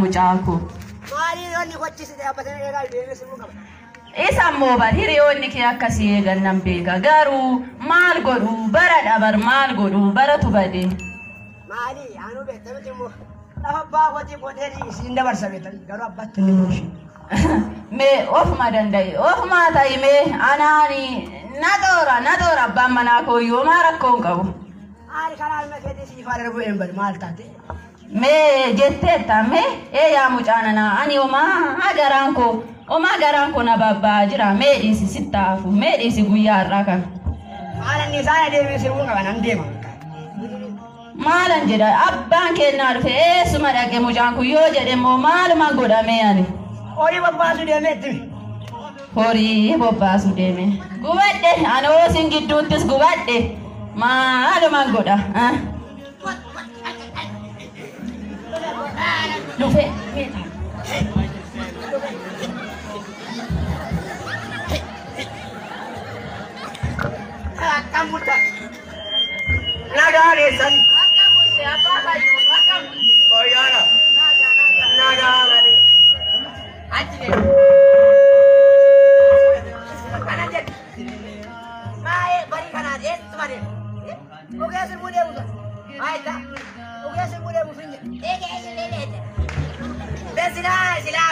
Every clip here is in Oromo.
Mucaa koo. Maaliin onni qochisi dhaabbatanii eegaa deemee sirbu qaba. Isa immoo bar hiriyoonni kee akkasii eegan nan beeka. Garuu maal godhu bara dhabar maal godhu baratu bade. Maali anuu beekta miti immoo lafa abbaa kootii qotee isiin dabarsa beektan garuu abbaatti inni muushi. Mee ofuma danda'e ofuma ta'i mee anaani na xoora na xoora abbaan manaa koo yoo maa rakkoo hin qabu. Maali karaa ilma keetii siif haa darbu een bari maal taate? Mee jetteetta mee ee yaa mucaa nanaa ani homaa garaan koo homaa garaan koo na babba'aa jira mee dhiisi sitti hafu mee dhiisi guyyaa har'aa kana. Maal inni isaan adeemee sirbuun qaba nan deema. Maalan jedha abbaan kennaa dhufe eessuma dhaqe mucaan kun yoo jedhe immoo maalumaan godhamee ani. Horii bobbaasuu deemee itti himi. Horii bobbaasuu deeme. Gubadhe anoo sin gidduuttis gubadhe maalumaan godha. Dhufe mee ta'a. Akkam bulta. Nagaa reessan. Akkam bulte abbaa fayyuu akkam bulte. Fayyaadha. Nagaa malee. Achi deemu. Kana jedhu. Maa'ee barii kanaan eessuma deemu. Ogee sirbuu deemu sun. Maayita. Ogee sirbuu deemu sun jedhu. Eegee eegee eegee. Besilaa silaa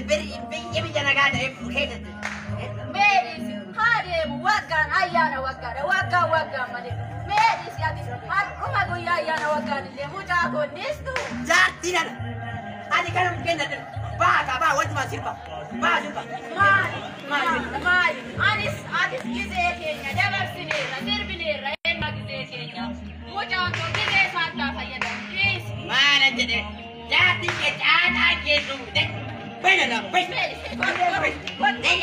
biyya biyya nagaa ta'e keessatti. Mee dhiisi haa deemu waggaan ayyaana waggaadha waggaan waggaan malee. Mee dhiisi ati har'uma guyyaa ayyaana waggaan illee mucaa koo dhiistu. Jaartii nana. Ani kana mukkeen dadhabe. Baa kaa baa wantumaa sirba. Baa sirba. Maali maali maali anis atis gizee keenya dabarsineerra sirbineerra eenna gizee keenya mucaan koo gizee isaatti fayyadamu dhiisi. Maalan jedhee jaartii kee caataa kee dhuunfte. Bayyana bayyana. Mee dhiisi kottu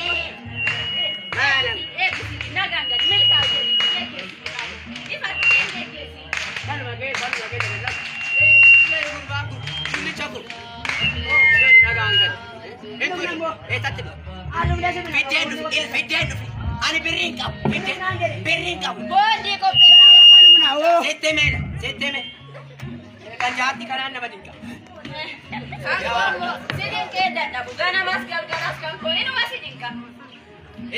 Maalan. eebbisiiti nagaan gadi milkaa jedhi geggeessi ifattiin geggeessi. Kanuma kee kanuma kee kanuma. Jeeri gurbaan kun gullicha kun. Jeeri nagaan gadi. Eessatti dhufe? Fiddeen dhufe fiddeen dhufe. Ani birriin qabu fiddeen birriin qabu. Boondii qopheessite. Sitti meela sitti meela. Kan jaartii kanaan nama dinqa. Kan koo immoo si dinqee dadhabu ganamas galgalas kan koo inuma si dinqa.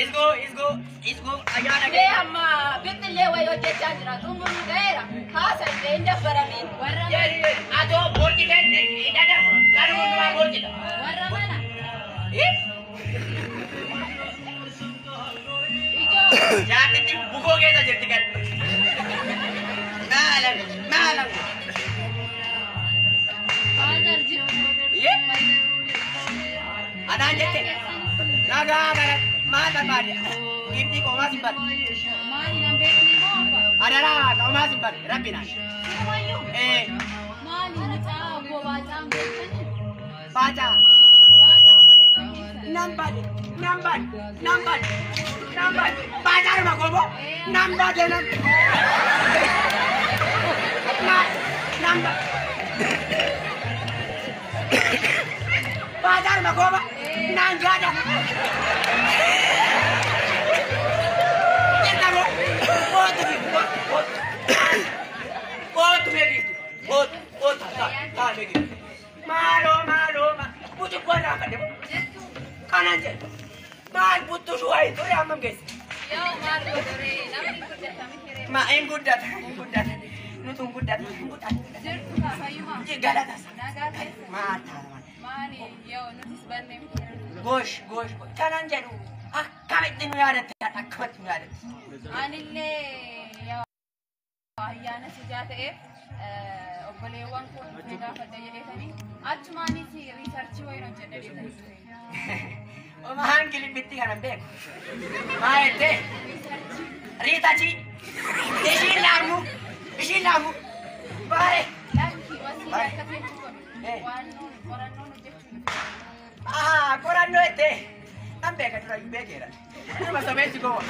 Isgoo isgoo isgoo ayyaana Mee amma bixxillee wayii hojjechaa jira xumuruu ga'eera haasa illee hin dabbaramiin warra mana Atoo boorjitee hidhata garuu hundumaa boorjita. warra mana ijoo Jaartitti bukoo keessa jirti gad. Maalan maalan. Anaan jette nagaa kana maal barbaade? Giftii qomaa sin barbaade. Maali nan beekne moo abbaa? Adaraa qomaa sin barbaade rabbi naan. Sirumayyuu? Ee Maali mucaa obbo Baacaan beektanii? baacaa. Baacaa obboleessa keessan. Nan bade nan bade nan bade nan bade baacaadhuma qomoo nan bade nan. Nan bade. Baacaadhuma qomoo nan gaada. Jedhamu kootu kootu kootu meeqiitu kootu kootu taa taa meeqiitu. Maaloo maaloo butu koo naa fadhe kanan jedhu maal buttu shuwaayi ture hammam geesse. Yoo maal godhoree namni guddata miti ree. Ma hin guddata hin guddata nutu hin guddata hin guddata. Jirtu kaa fayyuma? Galata Nagaa keessa. maal taata maal. Maali yoo nutis banne miti ree. Gosh gosh kanan jedhu akkamitti nu yaadatte akkamitti nu yaadatte. Anillee yoo ayyaana sijaa ta'eef obboleewwan koo dhufee gaafadha jedheetanii achumaanis riisarchii wayiin hojjedha jedhanii dhufe. Omahaan gilibbitti kanan beeku. Maa jettee? Riisarchii. Riitachi. Ishiin laamu. Ishiin laamu. Baare. Lakki wasiin akka jechu godhu waan nuun qorannoon hojjechuu dhufe. Ahaa qorannoo jettee. Nan beeka dura hin beekeera. Nama sobeessi gowwa.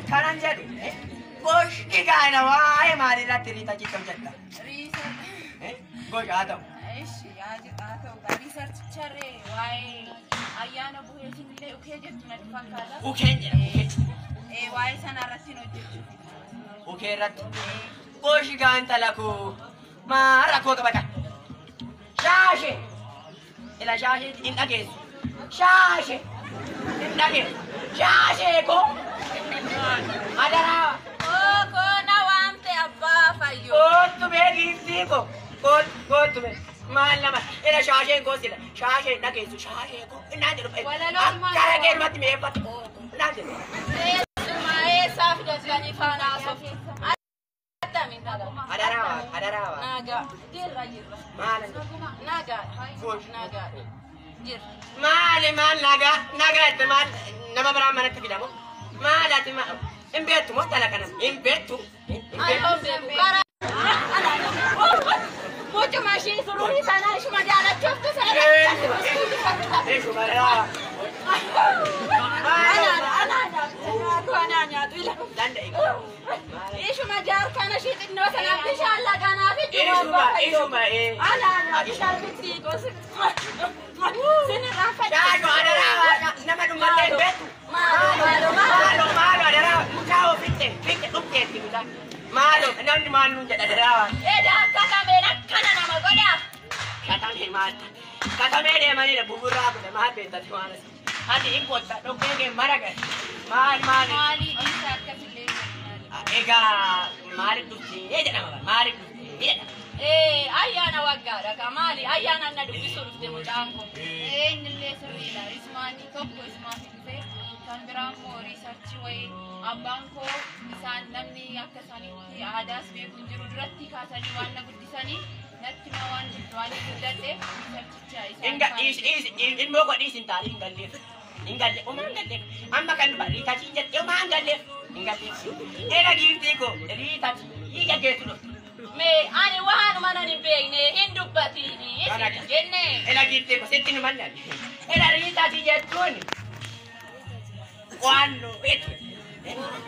Kanan jedhu. Gosh gigaana waa'ee maalirratti riitachi hojjetta? Riisarchii. Gosh haa ta'u. Ishi haa ta'u gaa riisarchicharree waa'ee Ayyaana buhee isinillee ukee jettu natti fakkaata. Ukeen jedha ukee. Waa'ee sana irratti hin hojjechu. Ukee irratti. Goshi gaantala koo maa rakkoo qaba kan. Shaashee. Ila shaashee hin dhageessu. Shaashee. Hin dhageessu. Shaashee koo. Adaraa. Koo na waamte abbaa fayyoo. Kootu mee giiftii koo. Kootu mee. Maal nama. Ila shaasheen koo sila. Shaashee hin dhageessu. Shaashee koo. Innaan jedhu. Akka rageerumatti mi'eeffatu. Innaan jedhu. Eessumaa eessaa fidatanii faana haasoftu? Attamiin dhagaa. Adaraa adaraa. Nagaa. Jirra jirra. Maal. Nagaa. Nagaa. Jirra. Maali maal nagaa nagaa itti maal nama biraan manatti fidamu maal ati maal hin beektu moo dhala kana hin beektu hin beektu. Mucuma ishii sururii sana ishuma jaalachuuftu sana. Ishuma raa. Anaa nyaatu ila. Danda'e. Ishuma jaarkana ishii xinnoo sana bishaan laganaa fi Ishuma ishuma ee. Anaa nyaatu sharbitti gosi. Sinirraa Shaashu adaraa nama dhummattee hin beektu. Maalo maalo maalo. Maalo maalo adaraa mucaa ofitte fitte dhufteetti mucaa. Maalo namni maal nuun jedha adaraa. Eda akka kameen akkana nama godhaa. Katamee maal katamee deemanidha buburraa kudha maal beektati waan asii. Ati hin qotta dhoqqee kee mara gale. Maal maal. Maalii dhiisa akkasillee jedhu. Egaa maaliif dhuftee jedhama maaliif dhuftee jedhama. Ayyaana waggaadha ka maali ayyaana na dubbisuu dhufte mucaan kun. Eenyullee sirriidha. Ismaanii tokko ismaaf dhufe kan biraa immoo riisarchii wayii abbaan koo isaan namni akka isaaniitti aadaas beeku hin jiru duratti kaasanii waan na guddisanii natti ma waan waan guddadheef riisarchicha isaan Inga dhiis dhiis ilmoo koo dhiis hin taane hin galleef. Hin galle homaa hin galleef. Amma kan dhufa riitachii jettee homaa hin galleef. Hin galleef. Era giiftii koo riitachii gaggeessu dhufte. Mee ani waanuma nan hin beekne hin dubbatiini isin jenne. Era giiftii koo sitti nu mallan. Era riitachii jechuun qo'annoo jechuudha.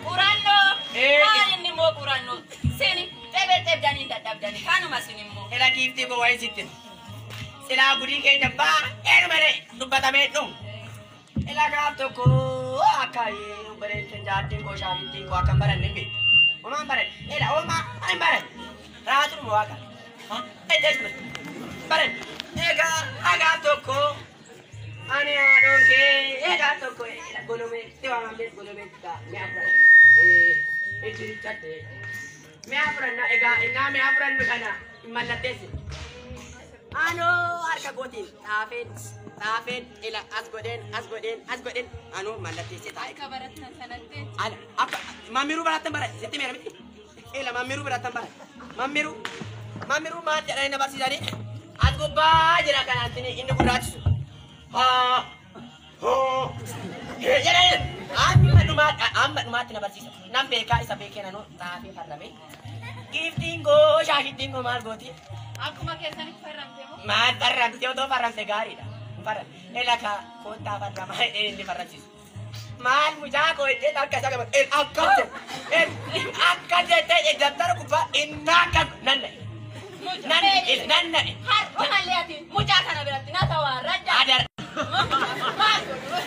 Qurannoo maal inni immoo qurannoo sini xebexebdanii hin dadhabdanii kanuma sin immoo. Era giiftii koo wayii sitti. Silaa gudii keenya baay'ee malee dubbatamee dhumu. Ila gaaf tokko akka obboleettiin jaartiin koo shaafittiin koo akka hin baranne hin beektu. Homaa hin baranne. Ila homaa hin baranne. Raatuma waaqa. Baranne. Egaa gaaf tokko ani haadhoon kee gaaf tokko golomeetti waamamee golomeetti ta'a mi'a furan. Itti riccadhe. Mi'a furanna egaa innaa mi'a furannu kana hin mallatteessi. Anoo harka kootiin xaafeen xaafeen ila as godheen as godheen as godheen anoo mallatteessee taa'e. Akka barattan sanatti Ala akka mammiruu barattan bara sitti meera miti. Ila mammiruu barattan bara mammiruu mammiruu maal jedhanii na barsiisanii as gubbaa jira kanaatti inni gurraachisu. Haa hoo jedhanii amma dhumaatti amma dhumaatti na barsiisa. Nan beekaa isa beekee nanoo xaafee farramee. Giiftiin koo shaashittiin koo maal gooti? Akkuma keessanitti farramte moo? Maal farramte otoo farramte gaariidha. Farram. Ela ka koottaa farramaa jedhee inni farramsiisu. Maal mucaa koo jedhee akka isa qabatu. Akkas jedhe. Akkas jettee dabtara gubbaa inni akkas nan na'e. Nan na'e. Nan na'e. Har'umallee ati mucaa kana biratti na tawaarradda. Adara. Maal godhu?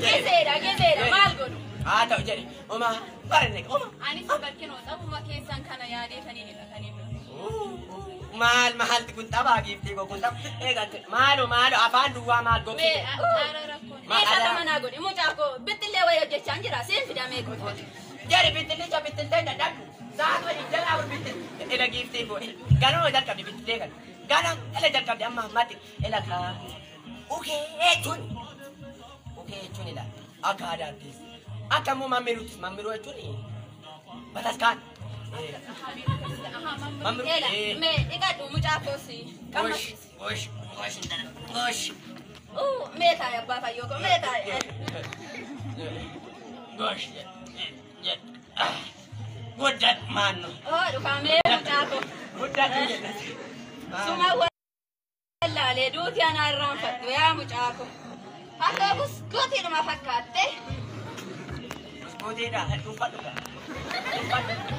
Gizeedha gizeedha maal godhu? Haa ta'u jedhe. Omaa baranne omaa. Anis bakkinoo xabuma keessan kana yaadeetaniinidha kan inni dhufe. Maal maal kun taphaa giiftii koo kun tapha. Eegaa maalo maalo afaan duwwaa maal Mee gogsite. Haara rakkoon. Dhiifata manaa godhi mucaa koo bittillee wayii hojjechaa hin jira siin fidamee godhu. Jari bittillicha bittillee dadhabdu. Saatuma digdama afur bittil. Ila giiftii koo ganama jalqabdi bittillee kana. Ganama ila jalqabdi amma ammatti ila kaa. Ukee jechuun ukee jechuun ila akka aadaattis akka immoo mammiruuttis mammiruu jechuun bataskaan. Mammiruu. Ela mee dhiqadhu mucaa koo si Gosh qammasiisi. gosh gosh gosh. Mee taa'i abbaa fayyoo koo mee taa'i. Gosh. Guddat maanno. Oo dhugaa mee mucaa koo. Guddat jedha. Suma wallaalee duuti anaa irraanfattu yaa mucaa koo. Harka buskuutiidhuma fakkaatte. Buskuutiidha dhuunfadhu.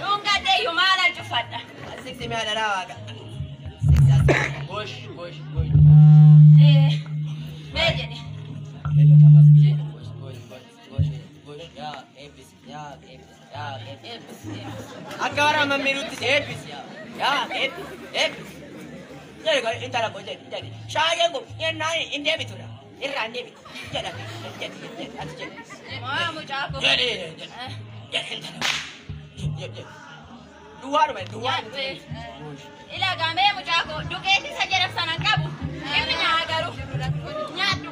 Dhungadhe iyyuu maalan cufadha. Siksi mi'a dharaa waaqa. Siksi as. Gosh gosh gosh. Mee jedhi. Yaa eebbisi, yaa eebbisi, yaa eebbisi. Akka warra mammiruutti eebbisi yaa. Yaa eebbisi, eebbisi. Jedhi intala koo jedhi jedhi. Shaayeen kun yennaa hin deebitudha. Irraa hin deebitu. Jedha jedhi jedhi ati jedhi. Maa mucaa koo. Jedhi jedhi jedhi intala. Jedhi jedhi. Duwwaadhuma duwwaadhuma. Ilaa gaamee mucaa koo duqeetti isa jedhan sana qabu. Inni nyaa garuu. Nyaadhu.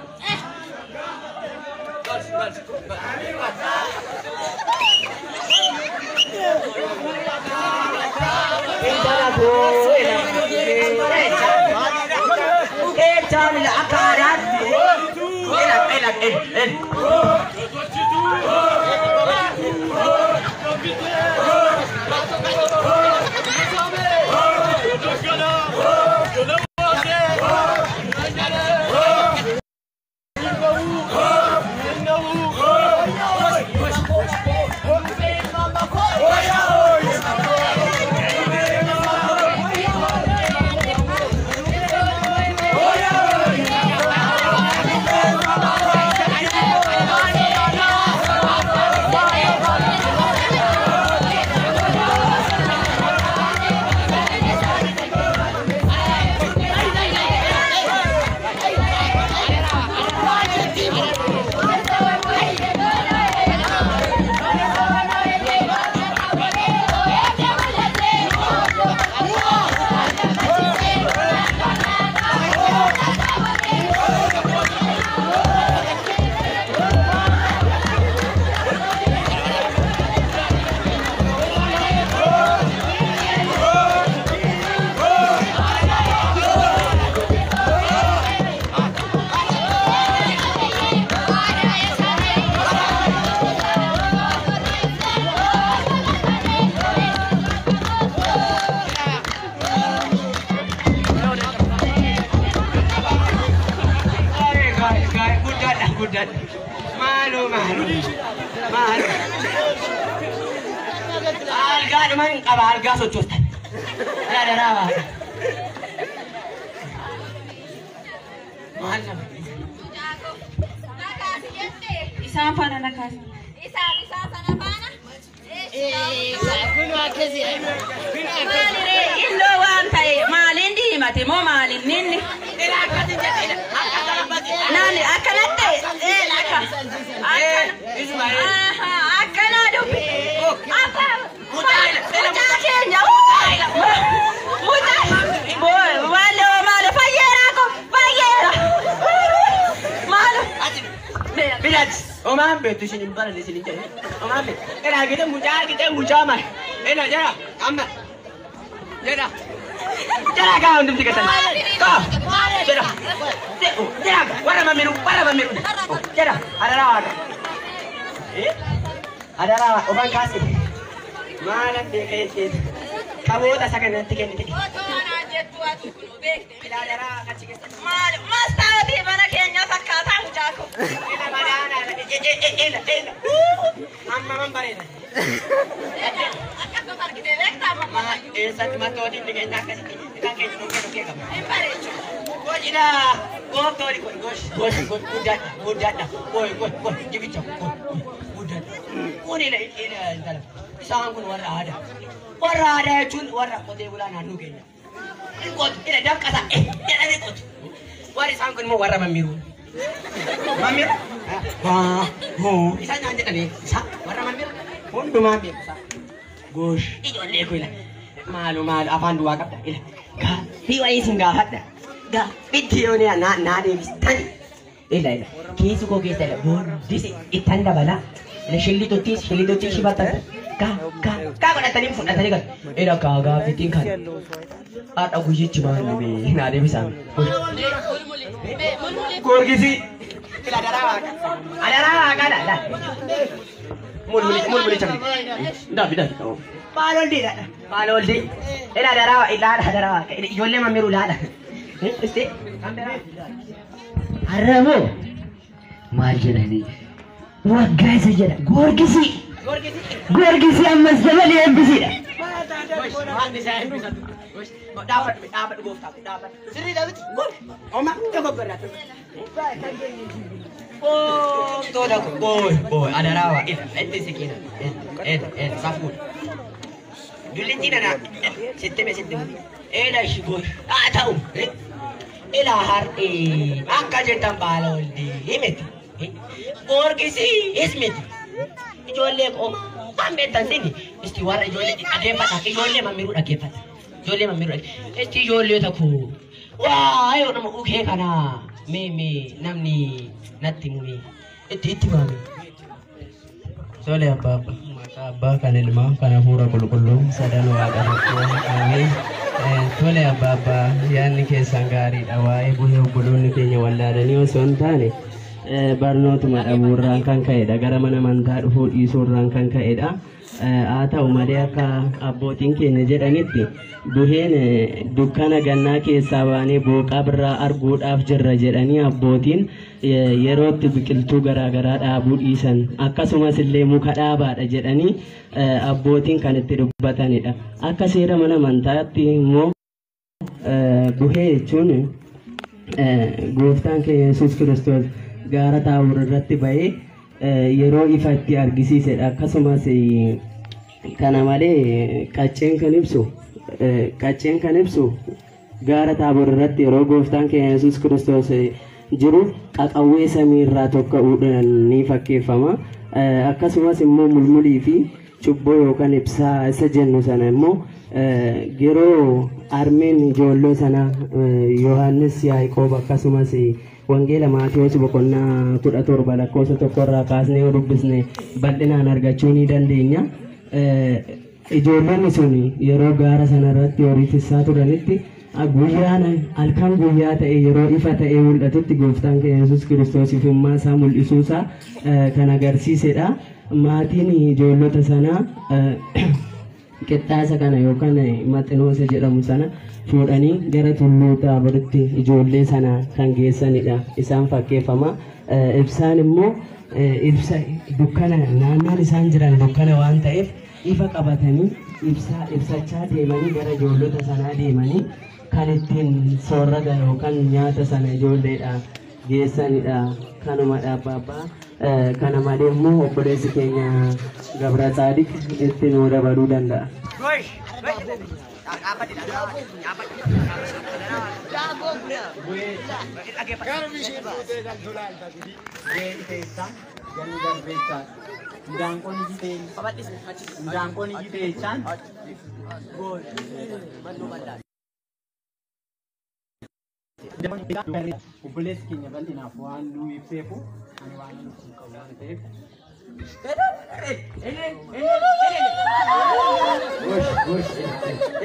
Galchi galchi galchi. Intala koo Keechaan akka aadaatti. Ela ela ela ela. Guddaadha guddaadha. Maaloo maaloo maaloo. Algaadhuma hin qaba algaa sochoostan. Adaraa baata. Maal nama? Mucaa koo. Nakaasi jettee. Isaan faana na kaasa. Isaan isaan sana faana. Kun akkasii. Maaliree illoo waan ta'e maaliin diimate moo maaliin ninni? Ila akkasii jedhe akka garabbati. Naani akkanatti ee akka Isuma akkana dubbi. Abbaa Mucaa mucaa keenya mucaa maaloo maaloo fayyeeraa ko fayyeera maaloo. Bilaati. Omaan beektu isin hin baranne isin hin jedhe. Omaan beektu. Ila gite mucaa gite mucaa maal. Ila jara amma. Jedha. Jara kaa hundumti keessan. Kaa. Jedha. Jara warra mamiru warra mamiru. Jedha adaraa waaqa. Adaraa waaqa ofan kaasite. Maalan beeka jetteetu. Qaboota isa kanatti kennite. Otoo anaan jettu ati kun beekte. Ila adaraa waaqa achi keessa. Maal mastaawotii mana keenyaa fakkaataa mucaa koo. Ila madaana ila ila. Amma man bareeda. Akkasumas argitee beektaa mamma. Eessatti mattootiin dhiqeenyaa akkasitti kan keenya dhukkee dhukkee qaba. Hin bareechu. Gochidha. Gooftooni kun gosh gosh gosh guddaadha guddaadha goy goy goy jibicha goy guddaadha. Kun ila ila intala isaan kun warra aadaa. Warra aadaa jechuun warra qotee bulaa naannoo keenya. Hin qotu ila dafqasa jedhanii qotu. Warri isaan kun immoo warra mammiruu. Mammiru? Haa hoo isaan naan jedhanii isa warra mammiru hundumaan beeku isaa. Gosh ijoollee kun ila maalu maalu afaan duwwaa qabda ila gaaffii wayii isin gaafadha. Gaaffitti yoo na na deebistani. Ila ila kiisi koo keessa ila booddisi ittan dabala. Ila shillitottis shillitottis shibattan kaa kaa kaa godhatanii fudhatanii galu. Ila kaa gaaffittiin kan haadha guyyichi maal dhibee naa deebisaan. Gorgisi. Ila adaraa waaqa. Adaraa waaqa dha la. Mulmuli mulmuli chabli. Dafi dafi. Maal ol dii dha. Maal ol dii. Ila adaraa ila adaraa waaqa. Ijoollee mammiru laadha. Isti. Har'a maal jedhanii waggaa isa jedha Goorgisii. Goorgisii ammas dabalee eebbisiidha. Waan isaa eebbisatu. Dhaabadhu dhaabadhu gooftaa dhaabadhu. Sirrii dhaabati. Oma dogoggorraa. Gooftoota koo booy adaraawa itti siqina el safuudha. Dullitti nana sitti me sitti ela shi goy haa ta'u ila har'ee akka jettan baala oldi himiti Goorgisi ismiti ijoollee qooma waan beektan sini isti warra ijoollee dhaggeeffata ijoollee mammiruu dhaggeeffata ijoollee mammiruu dhaggeeffata isti ijoollee tokko waa yoo nama ukee kana mee mee namni natti mumee itti itti maame. Tole abbaa maqaa abbaa kan ilmaa kan hafuura qulqulluu sadan waaqa tokko ameen. Tole abbaa abbaa yaadni keessan gaariidha waa'ee bu'ee obboloonni keenya wallaalanii osoo hin taane barnootuma dhabuurraan kan ka'edha gara mana amantaa dhufuu dhiisuurraan kan ka'edha. Haa ta'u malee akka abbootiin keenya jedhanitti buheen dukkana gannaa keessaa baanee booqaa birraa arguudhaaf jirra jedhanii abbootiin yerootti biqiltuu garaagaraa dhaabuu dhiisan akkasumas illee muka dhaabaadha jedhanii abbootiin kan itti dubbatanidha. Akka seera mana amantaatti immoo buhee jechuun gooftaan keenya Yesuus Kiristoos gaara Taaboor irratti ba'ee yeroo ifa itti argisiisedha. Akkasumas kana malee qacceen kan ibsu gaara Taaboor irratti yeroo gooftaan keenya Yesuus Kiristoos jiru qaqawwee samiirraa tokka'uudhaan ni fakkeeffama. Akkasumas immoo mulmulii fi cubboo yookaan ibsaa isa jennu sana immoo yeroo armeen ijoolloo sana Yohaannis Yaaqoob akkasumas wangeela Maatiyuus boqonnaa 17 lakkoofsa 1 irraa kaasnee yoo dubbisne bal'inaan argachuu ni dandeenya. Ijoollonni sun yeroo gaara sana irratti horii tissaa turanitti guyyaan halkan guyyaa ta'e yeroo ifa ta'e mul'atutti gooftaan keenya Yesuus Kiristoos ifummaa isaa mul'isuusaa kan agarsiisedha. Maatiin ijoollota sanaa qixxaasa kana yookaan maxinoosa jedhamu sana fuudhanii gara tulluu Taaboritti ijoollee sana kan geessanidha. Isaan fakkeeffama. Ibsaan immoo ibsa dukkana naannoon isaan jiran dukkana waan ta'eef ifa qabatanii ibsaa ibsachaa deemanii gara ijoollota sanaa deemanii kan ittiin soorata yookaan nyaata sana ijoolleedha geessanidha. Kanumadha abbaa abbaa. Kana malee immoo obboleessi keenya Gabra Tsaadiq itti nuu dabaluu danda'a. Obboleessi keenya bal'inaaf waan nu ibseefu ani waan inni kun qabu waan ta'eef.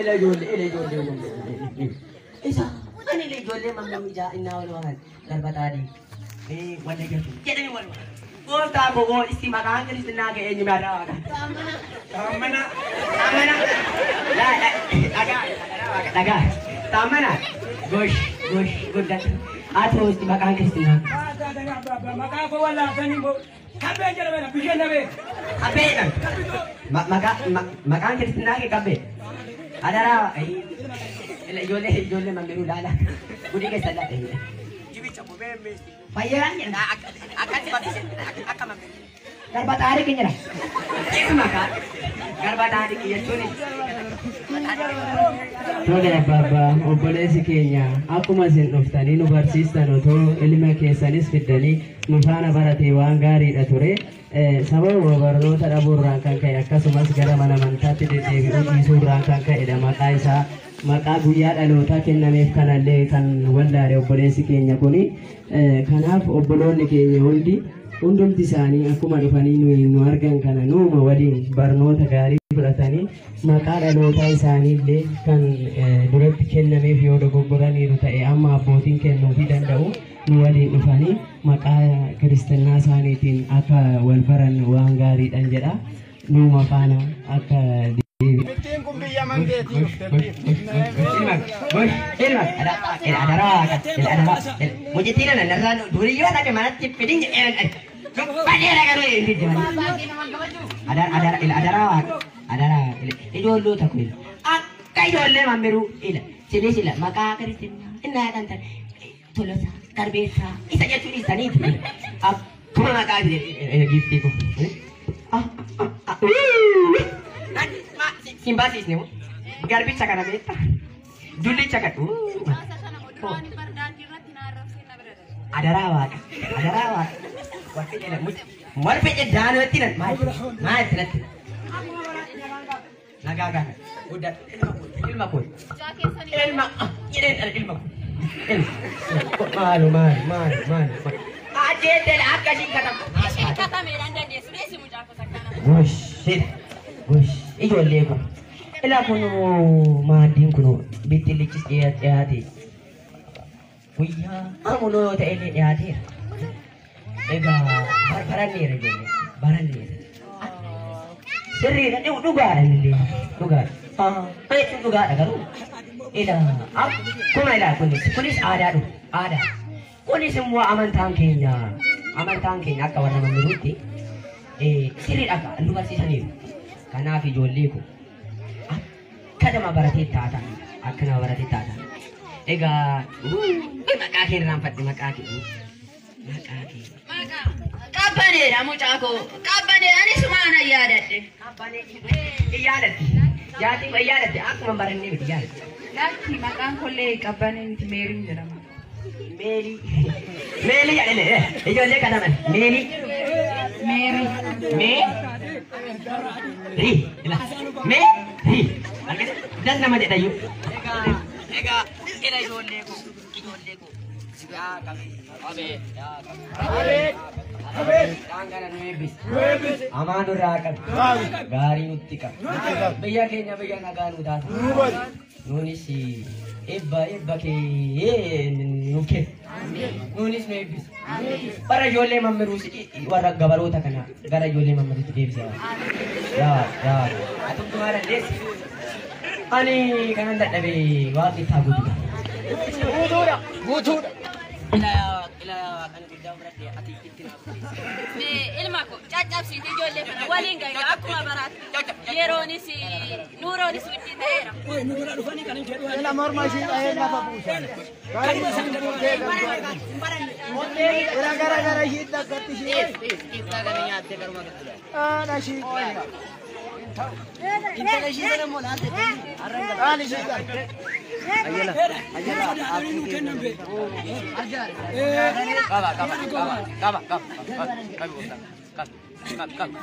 Ila ijoollee isa ani ila ijoollee mamma ijaa innaa wal waan darbataadhi wal jedhu jedhanii wal waan gooftaa koo isti maqaan kiristinnaa kee eenyu maadhaa waaqa taammana taammana laa dhagaa dhagaa taammana gosh gosh guddadhu haa ta'u isti maqaan kiristinnaa Maqaa koo wallaatanii kabbee jedhama bisheen dhabee. Kabbee jedhama. Maqaan kiristinnaa kee kabbee. Adaraa ijoollee ijoollee mammiruu laala gudii keessa laala. Fayyaan jedhama. Akkatti barsiise akka mammiruu. Garba xaarii keenya jedhama. Maqaa garba xaarii jechuun. Tole abbaa abbaa obboleessi keenya akkuma isin dhuftanii nu barsiistan otoo ilma keessanis fiddanii nu faana baratee waan gaariidha ture. Sababa barnoota dhabuurraan kan ka'e akkasumas gara mana amantaatti deddeebi'uu dhiisuurraan kan ka'edha maqaa isaa maqaa guyyaa dhalootaa kennameef kanallee kan wallaale obboleessi keenya kuni. Kanaaf obboloonni keenya hundi hundumti isaanii akkuma dhufanii nu argan kana nuuma waliin barnoota gaarii fudhatanii maqaa dhalootaa isaaniillee kan duratti kennameef yoo dogoggoraniiru ta'e amma abbootiin kennuufii danda'u nu waliin dhufanii maqaa kiristinnaa isaaniitiin akka wal baran waan gaariidhan jedha. Nuuma faana akka Bittiin kun biyya mandeetii dhufte. Ilma adaraa mucittiin narraa duriyyoo dhaqe manatti fidin jedhee badeera garuu hin didde adaraa adaraa ijoollota kun akka ijoollee mammiruu ila sinis ila maqaa kiristinnaa innaa dhantan tolosaa qarbeessaa isa jechuun isaniiti Akkuma maqaa giiftii koo. Siin baasisne moo? Garbicha kana beektaa? Dullicha kana. Adaraa waaqa. Adaraa waaqa. Warri jedhan warri daanootti nan maal maal natti nagaa gaafa guddaa ilma koo ilma jedheen ilma koo ilma maalu maalu maalu maalu ajeetee akka ishiin katamu. Ishiin katameedhaan dandeessu dhiisi mucaa koo sakkana. Gosh gosh ijoollee kun ilaa kun maaddiin kun bittillichis dhiyaate guyyaa amunoo yoo ta'e illee dhiyaateera. Egaa baranneera ijoollee baranneera. Sirriidha dhugaadha illee dhugaadha. Jechuun dhugaadha garuu ilaa akkuma ilaa kunis kunis aadaa dhufu aadaa. Kunis immoo amantaan keenya akka warra mammiruutti sirriidha nu barsiisaniiru. Kanaaf ijoollee kun akka nama baratee taatan akka nama baratee taatan. Egaa maqaa kee irraanfadhe maqaa kee. Maqaa kee. Qabbaneedha mucaa koo qabbaneedha ani sumaan yaadadhe. Qabbanee yaadatti jaatiin koo yaadatti akkuma barannee miti yaadatti. Lakki maqaan kollee qabbanee miti Meeriin jedhama. Meelii meelii jedhame ijoollee kataman meelii. Meerii. Mee rii mee rii das nama jedha iyyuu. Egaa egaa ijoollee koo ijoollee koo. Yaa qabee qabee yaa qabee qabee daangana nu eebbisi hamaa nurraa qabi gaarii nutti qabi biyya keenya biyya nagaa nu taata nuunis eebba eebba kee nu kenni nuunis nu eebbisi warra ijoollee mammiruus warra gabaroota kana gara ijoollee mammiruutti deebisa yaa yaa atumtu maal dandeessi ani kanan dadhabe waaqni itti haa guutuudha. Guutuudha guutuudha. Ilma koo caccabsiiti ijoollee kana waliin gahe akkuma baraatti yeroonis nuuroonis wajjin ta'eera. Ila morma ishii dhahee lafa buusan. Ila gara gara ishii dhaggatti ishii. Haadha ishii. Intala ishii sana immoo laalte. Haadha ishii. Ayala ayala Qaba qaba qaba qaba qaba qaba qaba qaba.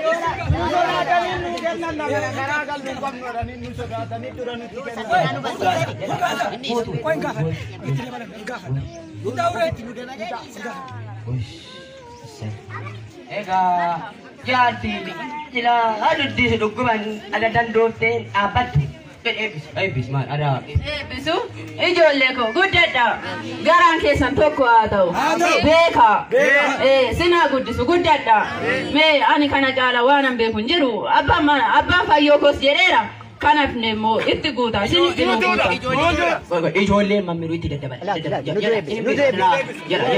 Sodaatanii nu kennan nama karaa galuu hin qabnu jedhanii nu sodaatanii dura nutti kennan. Egaa jaartiin silaa duddiisu dhukkuban ala dandoofteen dhaabbattu. Eebbis eebbis maal adaa. Eebbisu ijoollee koo guddadha garaan keessan tokko haa ta'u beekaa sinaa guddisu guddadha mee ani kana caala waan an beeku hin jiru abbaan fayyoo koos jedheera kanaaf immoo itti guuta isinitti nu guuta. Ijoolleen mammiruu itti daddabala. Jala jala.